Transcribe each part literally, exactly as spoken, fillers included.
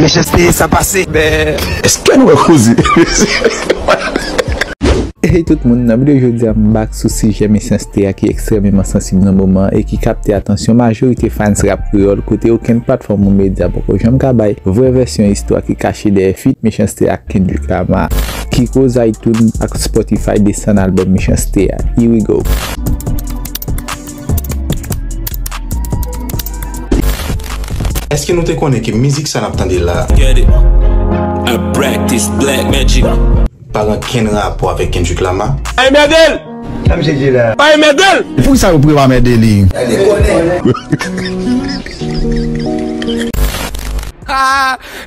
Mechanste, sa pase. Men Èske nou wè koze? Hey tout moun, nan videyo jodi a m back sou sijè Mechanste a ki ekstrèmeman sansib nan moman an e ki kapte atansyon majorite fans rap kreyòl kote okenn platfòm ou medya poko janm ka bay vrè vèsyon istwa ki kache dèyè feat Mechanste ak Kendrick Lamar ki koz iTunes ak Spotify desann album Mechanste a. Here we go. Èske nou te konnen ke mizik sa n ap tande la a Get it. I practice black magic. pa gen kenn rapò avèk Kendrick Lamar? Ay mèdel! Sa misye di la. Ay mèdel! Poukisa yo priye pa mède li?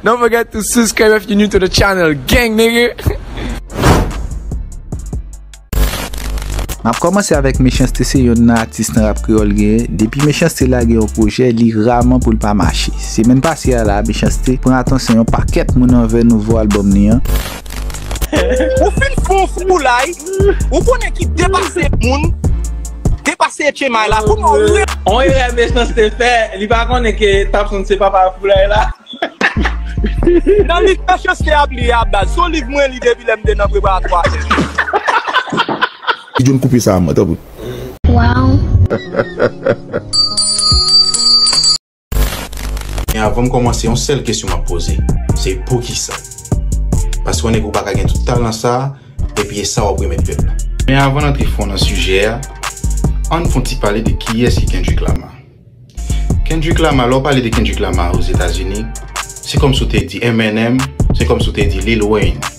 Don't forget to subscribe if you're new to the channel, gang nigga. M ap kòmanse avèk Mechanste se yonn nan atis nan rap kreyòl genyen. Depi Mechanste lage yon pwojè, li raman pou l pa mache. Semèn pase a la, Mechanste pran atansyon yon pakèt moun anvè nouvo albòm li an. Ou fin fè yon foulay, ou konnen ki depase moun, depase H M I la, kounye a ou re- On erè Mechanste fè, li pa konnen ke Tapson se papa foulay la. Nan liv Mechanste ap li a baz, se yon liv mwen li depi lè m te nan preparatwa. John koupe sa a mwen, tanpri. Wow. Men avan m kòmanse, yon sèl kesyon m ap poze, se poukisa? Paske yon nèg ou pa ka gen tout talan sa a, epi e sa w ap remèt pèp la. Men avan n antre fon nan sijè a, ann fè yon ti pale de kiyès ki Kendrick Lamar. Kendrick Lamar, lè w pale de Kendrick Lamar Ozetazini, se kòmsi w te di Eminem, se kòmsi w te di Lil Wayne.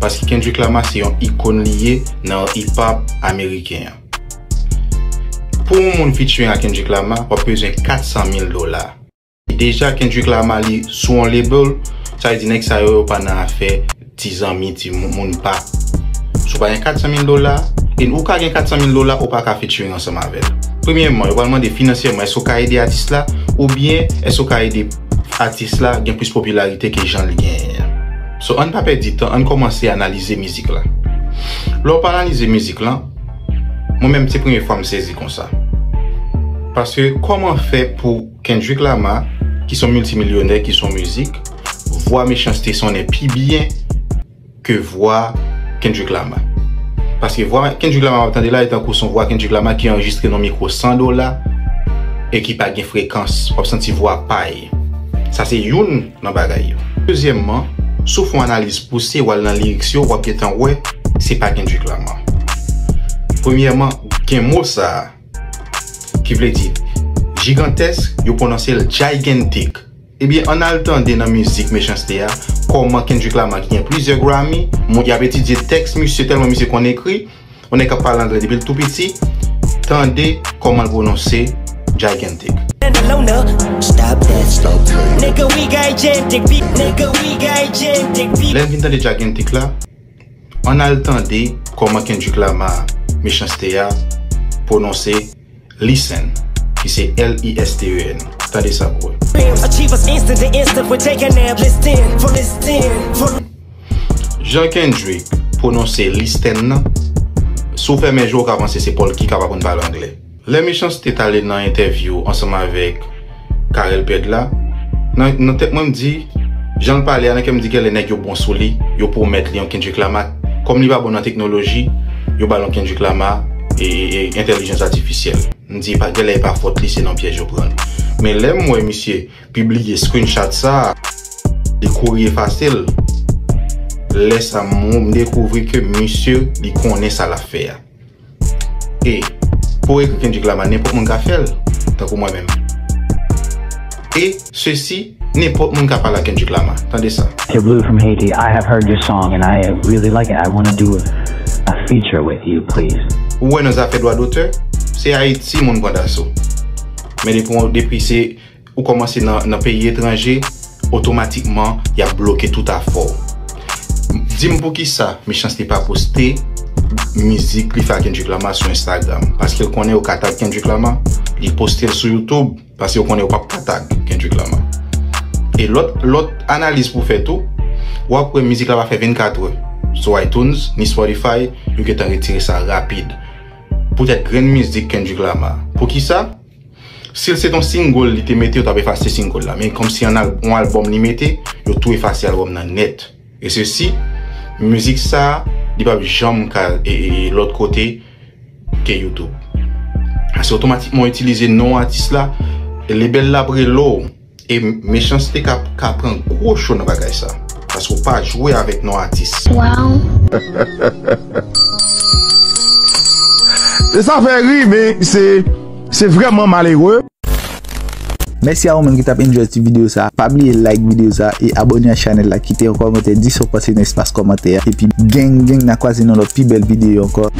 Paske Kendrick Lamar se yon ikòn li ye nan hip hop ameriken an. Pou yon moun featuring ak Kendrick Lamar, w ap bezwen kat san mil dola. E deja Kendrick Lamar li sou yon label, sa vle di nèg sa yo, yo pa nan afè ti zanmi, ti moun, moun pa. Si w pa gen kat san mil dola, e ou ka gen kat san mil dola, ou pa ka featuring ansanm avè l. Premyèman, yo pral mande finansyèman, èske w ka ede atis la, oubyen èske w ka ede atis la gen plis popilarite ke jan l genyen an. So, ann pa pèdi tan, ann kòmanse analize mizik la. Lè w pa analize mizik lan, mwen menm se premye fwa m sezi konsa. Paske kòman fè pou Kendrick Lamar, ki se yon miltimilyonè, ki se yon mizik, vwa Mechanste sonnen pi byen ke vwa Kendrick Lamar? Paske vwa Kendrick Lamar w ap tande la, e tankou se yon vwa Kendrick Lamar ki anrejistre nan mikwo san dola e ki pa gen frekans. W ap santi vwa pay. Sa se youn nan bagay yo. Dezyèmman, si w fè yon analiz pouse, w al nan lyrics yo, w ap gentan wè se pa Kendrick Lamar. Premyèman, gen mo sa a, ki vle di gigantèsk, yo pwononse l gigantic. Ebyen, ann al tande nan mizik Mechanste a, kòman Kendrick Lamar ki gen plizyè Grammy, moun y ap etidye tèks misye tèlman misye konn ekri, yon nèg k ap pale anglè depi l tou piti, tande kòman l pwononse gigantic. Stop that. Nigga, we gigantic, be- nigga, we gigantic, be- Lè n vin tande gigantic la, ann al tande kòman Kendrick Lamar Mechanste a pwononse listen, ki se L I S T E N. Tande sa pou wè. Dreams achieve us instant to instant, we're taking that list in, for list in, for Jan Kendrick pwononse listen nan, si w fèmen je w, w ka panse se Polky k ap aprann pale anglè. Lè Mechanste t ale nan entèvyou ansanm avèk Carel Pèd la, nan, nan tèt mwen m di, jan l pale a, nan kè m di genlè nèg yo bon sou li, yo pwomèt li yon Kendrick Lamar. Kòm li pa bon nan teknoloji, yo ba l yon Kendrick Lamar e, e, e entèlijans atifisyèl. M di pa genlè e pa fòt li, se nan pyèj yo pran l. Men lè m wè misye pibliye screenshot sa a, li kouri efase l. Lè sa m, m dekouvri ke misye li konnen sa l ap fè a. E pou ekri Kendrick Lamar, nenpòt moun ka fè l, tankou mwen menm. E sesi, nenpòt moun ka pale ak Kendrick Lamar. Tande sa. To Blue from Haiti, I have heard your song and I really like it. I want to do a, a feature with you, please. Ou wè nan zafè dwa dotè, se Ayiti moun pran daso. Men depi, depi se ou kòmanse nan, nan peyi etranje, otomatikman, y ap bloke tout afè w. Di m poukisa Mechanste pa poste mizik li fè ak Kendrick Lamar sou Instagram? Paske l konnen yo ka tag Kendrick Lamar, li poste l sou YouTube, paske yo konnen yo p ap ka tag Kendrick Lamar. E lòt, lòt analiz pou fè tou, w ap wè mizik la pa fè vennkat è sou iTunes, ni Spotify, yo gentan retire sa rapid. Poutèt grenn mizik Kendrick Lamar. Poukisa? Si l se t yon single li te mete, yo t ap efase single la. Men kòmsi an al- yon albòm li mete, yo tou efase albòm nan nèt. E sesi, mizik sa, li p ap janm ka e, e, e lòt kote ke YouTube. Paske otomatikman w itilize non atis la, lebèl la ap rele w. E mechanste ka, ka pran gwo cho nan bagay sa. Paske w pa jwe avèk non atis. Wow. E sa fè ri, men se se vrèman malere. Mèsi a ou menm ki t ap enjoy ti videyo sa. Pa bliye like videyo sa e abòne a chanèl la, kite yon kòmantè, di sa w panse nan espas kòmantè a. Epi gang gang, n a kwaze nan lòt pi bèl videyo ankò.